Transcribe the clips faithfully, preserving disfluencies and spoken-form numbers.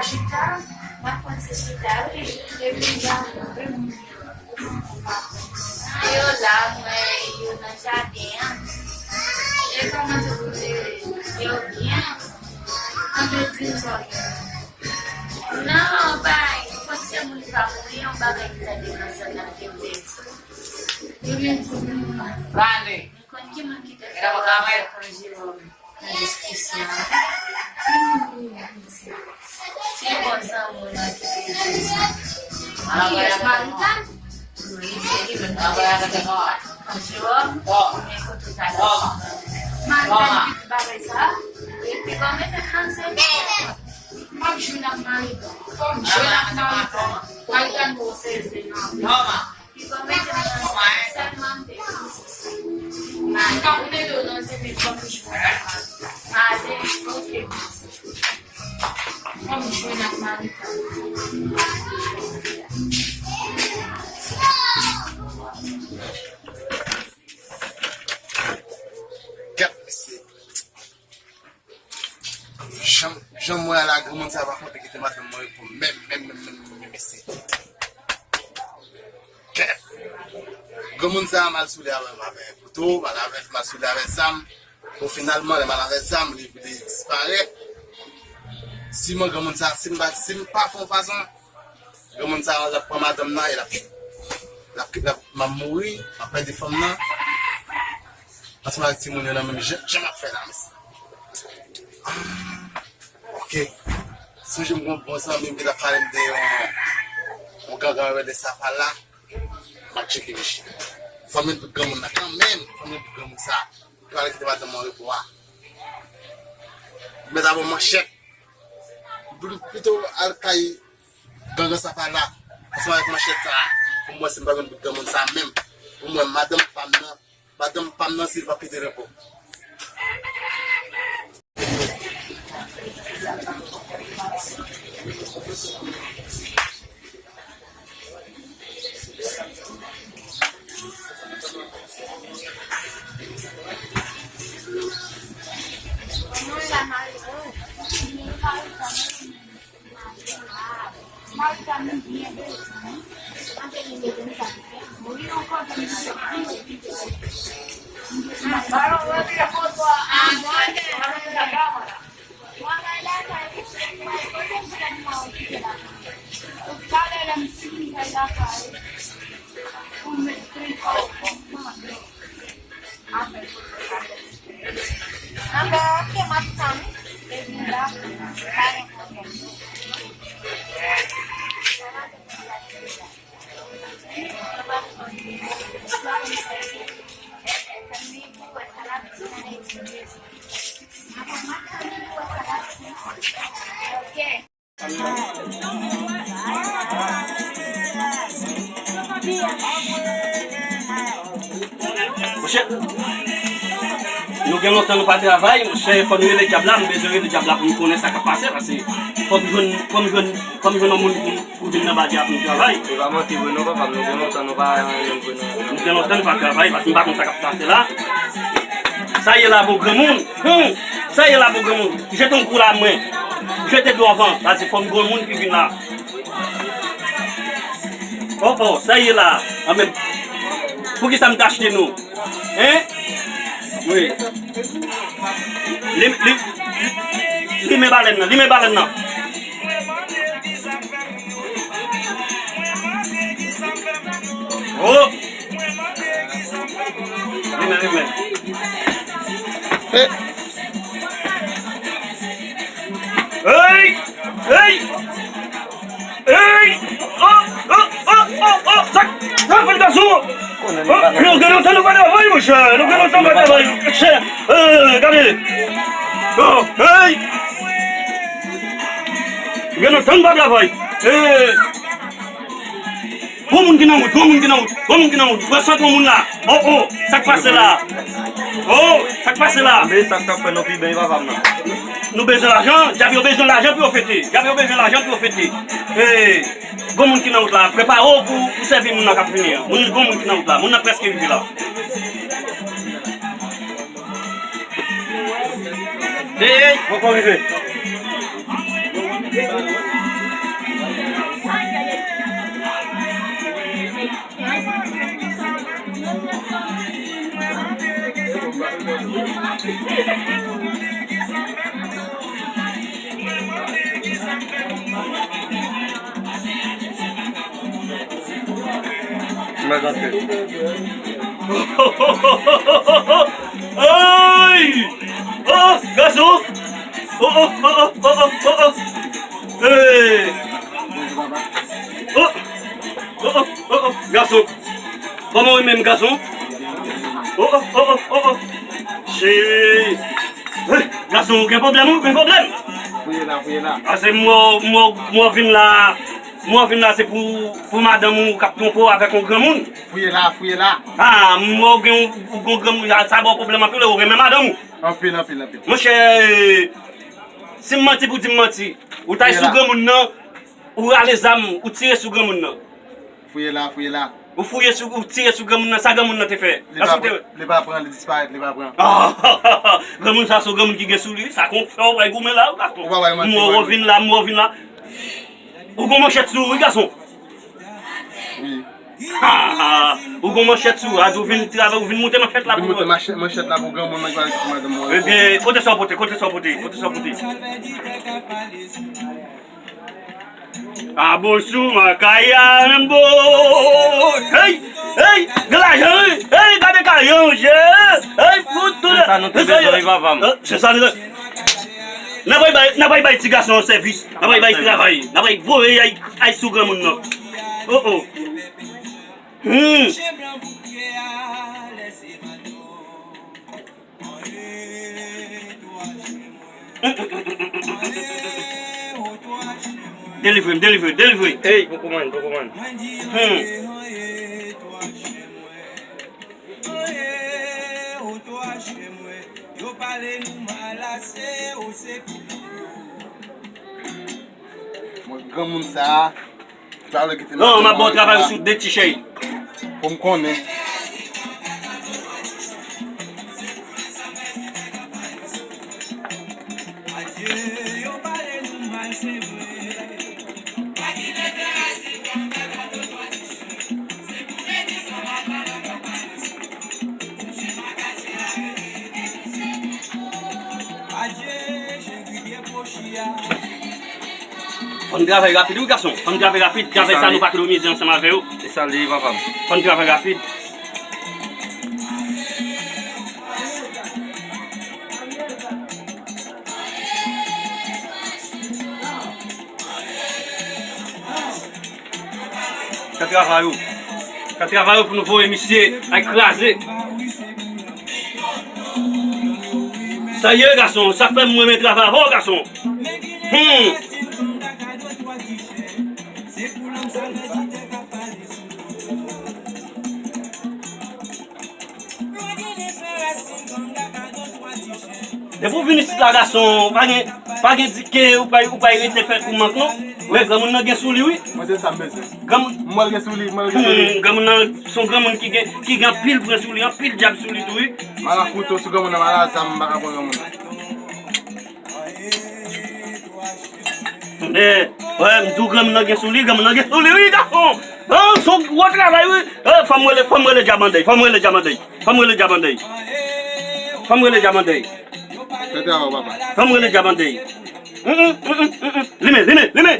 Chita, m ap konn se chita, wi. Depi m pa wè moun yo, m pa konn. Yo la, m wè yo nan jaden an. E kòman tou pou se yo byen? Ann di m sa w gen. Non, bay, konn se moun pa mouri, yon bagay ki ta depanse nan kèk de. Yo byen di m. Vale. Konn ki moun ki te fè w antre ak Jeròm nan diskisyon an? Ki moun li ye, mesye? Ki bon zanmi w nan ki te di sa? Kiyès, Maritan? Wi, se li menm. Jeròm, men kote w t ale sou Maritan ki di bagay sa? Epi kòman se franse? M ap jwenn ak Maritan. Fò m jwenn ak Maritan. Maritan bon sèzen nan. Li pa mete nan sèlman m te di. Mwen pa konnen yo nan se men fò m jwenn ak Maritan. Maten, ok. Fò m jwenn ak Maritan. Gad mesye. Jan, jan m wè a la, granmoun sa pa konte kite madanm mwen repo menm, menm, menm, menm, menm, mesye. Kèt. Granmoun sa a mal sou li avè m avè kouto, mal avè, mal sou li avè zam. Bon, finalman, lè mal avè zam, li, li disparèt. Siman granmoun sa a, si m pa, si m pa fè yon fason, granmoun sa a, l ap pran madanm nan e l ap, l ap, l ap, m ap mouri, m ap pèdi fanm nan. Ansanm avèk timoun yo nan menm jan, jan m ap fè la, mesye. Ah, ok. Sonje m gen yon bon zanmi m ki t ap pale m de yon, yon gangan rele Sapala. M ap tcheke mesye. Fò m jwenn bout granmoun nan kanmenm. Fò m jwenn bout granmoun sa. Ki pale kite madanm mwen repo a. Mèt ap yon manchèt. Pito al kay gangan Sapala. Ansanm avèk manchèt sa. Pou m wè si m pa jwenn bout granmoun sa menm. Pou m wè madanm pa m nan. Madanm pa m nan si l p ap kite repo. Anben, ok, m ap tann. Epi la, pa gen pwoblèm. Ok. Monchè, nou gen lontan nou pa travay, monchè, fò nou rele dyab la, m bezwen rele dyab la pou m konnen sa k ap pase, paske fò m jwenn, fò m jwenn, fò m jwenn yon moun pou, pou vin nan badya pou m travay. E pa manti vre non, papa m, nou gen lontan nou pa jwenn vre non. Nou gen lontan nou pa travay, paske m pa konn sa k ap pase la. Sa ye la, bon granmoun. Hum, sa ye la, bon granmoun. Jete yon kou la, mwen. Jete dlo anvan, paske fò m granmoun ki vin la. Oh, oh, sa ye la. Anben, poukisa m t achte nou? Hein? Wi. Li, li, limen balèn nan, limen balèn nan. Oh! Limen, limen. Hey! Hey! Hey! Oh! Oh! Oh! Oh! Oh! Sa, sa fè l gason! Oh! Nou gen lontan nou pa travay, monchè! Nou gen lontan nou pa travay, monchè! Eh, gade! Oh! Hey! Gen lontan nou pa travay! Eh! Gwo moun ki nan wout, gwo moun ki nan wout, gwo moun ki nan wout. Pran sant yon moun la. Oh, oh, sa k pase la? Oh, sa k pase la? Men sa k t ap fè nou pi byen, papa m nan. Nou bezwen lajan, dyab yo bezwen lajan pou yo fete. Dyab yo bezwen lajan pou yo fete. Hey, gwo moun ki nan wout la, prepare w pou, pou sèvi moun nan k ap vini an. Moun, gwo moun ki nan wout la, moun nan prèske rive la. Hey, hey, poko rive. Mwen rantre. Ay! Oh, gason! Oh, oh, oh, oh, oh, oh, oh, oh. Hey! Oh! Oh, oh, oh, oh, gason. Kòman w ye menm, gason? Oh, oh, oh, oh, oh, oh. Cheri. Hey, gason, ou gen pwoblèm, ou gen pwoblèm. Fouye la, fouye la. Ase m wè w, m wè w, m wè w vin la. M wè w vin la, se pou, pou madanm ou k ap twonpe w avèk yon granmoun. Fouye la, fouye la. Ah, m wè w gen yon, yon granmoun, sa, sa ba w pwoblèm anpil, ou renmen madanm ou. Anpil, anpil, anpil. Monchè, si m manti pou di m manti, ou t al sou granmoun nan, ou rale zam, ou tire sou granmoun nan. Fouye la, fouye la. Ou fouye sou, ou tire sou granmoun nan, sa granmoun nan te fè? Li pa pran, li disparèt, li pa pran. Ah, granmoun sa se yon granmoun ki gen sou li, sa kon fè w bay goumen la, wi, gason. Ou pa bay manti, m wè w vin la, m wè w vin la. Ou gon manchèt sou ou, wi, gason. Wi. Ah, ou gon manchèt sou ou, a di w vin travay, ou vin moute manchèt la pou mwen. Vin moute manchèt la pou granmoun nan ki pa kite madanm mwen. Ebyen, kote sa w pote, kote sa w pote, kote sa w pote. A bon sou makaya menm bo. Hey, hey, gen lajan wi. Hey, gade kayon je. Hey, fout tout. Se sa nou te bezwen wi, papa m. Se sa nou te. N ap bay, n ap bay ti gason an sèvis. N ap bay travay. N ap bay voye ay, ay sou granmoun nan. Oh, oh. Hmm. Delivre m, delivre, delivre. Ey, poko man, poko man. Hmm. Mwen granmoun sa a. Non, m ap ba w travay ou sou de ti chèy. Pou m konnen. Fò n travay rapid wi gason, fò n travay rapid, travay sa nou pa ekonomize ansanm avè yo. E sa l ye papa m. Fò n travay rapid. Fè travay ou. Fè travay ou pou nou voye misye al kraze. Sa ye gason, sa fè m renmen travay avè w gason. Hmm. Depi w vin isit la gason, pa gen, pa gen di ke ou pa, ou pa rete fè kou mank non. Wè granmoun nan gen sou li wi. Mwen se sa m bezwen. Granmoun. M wè l gen sou li, m wè l gen sou li. Hmm, granmoun nan se yon granmoun ki gen, ki gen anpil pwen sou li, anpil djab sou li tou wi. M al ak kouto sou granmoun nan, m al ak zam, m pa ka pran granmoun nan. Tande, wè, m di w granmoun nan gen sou li, granmoun nan gen sou li wi gason. An, se yon gwo travay wi. Eh, fò m rele, fò m rele Djabandèy, fò m rele Djabandèy, fò m rele Djabandèy. Fò m rele Djabandèy. Fè travay w papa. Fò m rele Djabandèy. Mm, mm, mm, mm, mm, mm. Limen, limen, limen.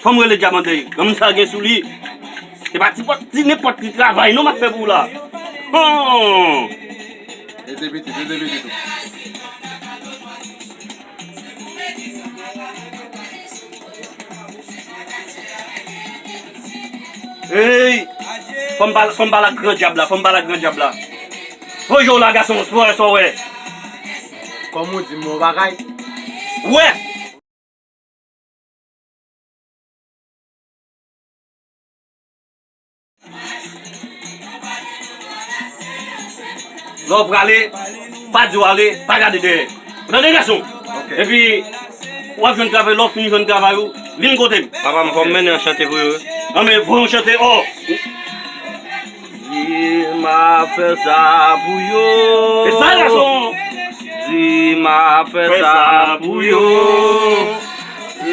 Fò m rele Djabandèy. Granmoun sa gen sou li. Se pa ti pòt, ti nenpòt ki travay non m ap fè pou w la. Bon. Ede pitit, ede pitit ou. Ey! Fò m pale, fò m pale ak gran dyab la, fò m pale ak gran dyab la. Voye w la gason, fò w wè sa w wè. Kòm ou di m yon bagay. Wè! Lè w prale, pa di w ale, pa gade dèyè. Ou tande gason? Ok. Epi, w ap jwenn travay, lè w fin jwenn travay ou, vin kote m. Papa m, fò m mennen an chante pou yo wi. Anben, voye yon chante, oh! Di m ap fè sa pou yo. E sa, gason? Di m ap fè sa pou yo.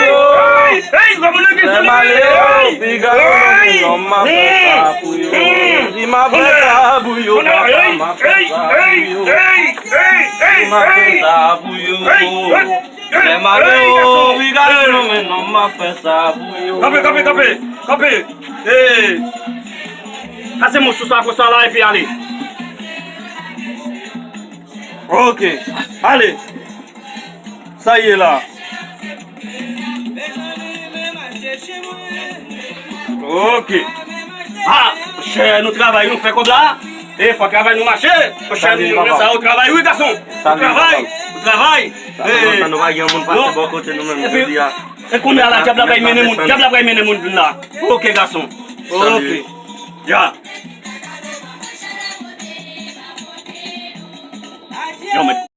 yo. Lè m ale yo, piga yo nan men nonm, m ap fè sa pou yo. Di m ap fè sa pou yo, papa, m ap fè sa pou yo. Di m ap fè sa pou yo. Lè m ale yo, piga yo nan men nonm, m ap fè sa pou yo. Kanpe, kanpe, kanpe, kanpe. Ee. Kase mouch sou sa konsa la epi ale. Ok. Ale. Sa ye la. Ok. Ah, monchè, nou travay, nou fè kòb la. E fò travay nou mache. Monchè, nou sa yo travay, wi, gason. Nou travay, nou travay. Sa fè lontan nou pa gen moun pase bò kote nou menm jodi a. E kounye a la, dyab la pral mennen moun, dyab la pral mennen moun vin la. Ok, gason. Ok. Ya. Yo, mèt.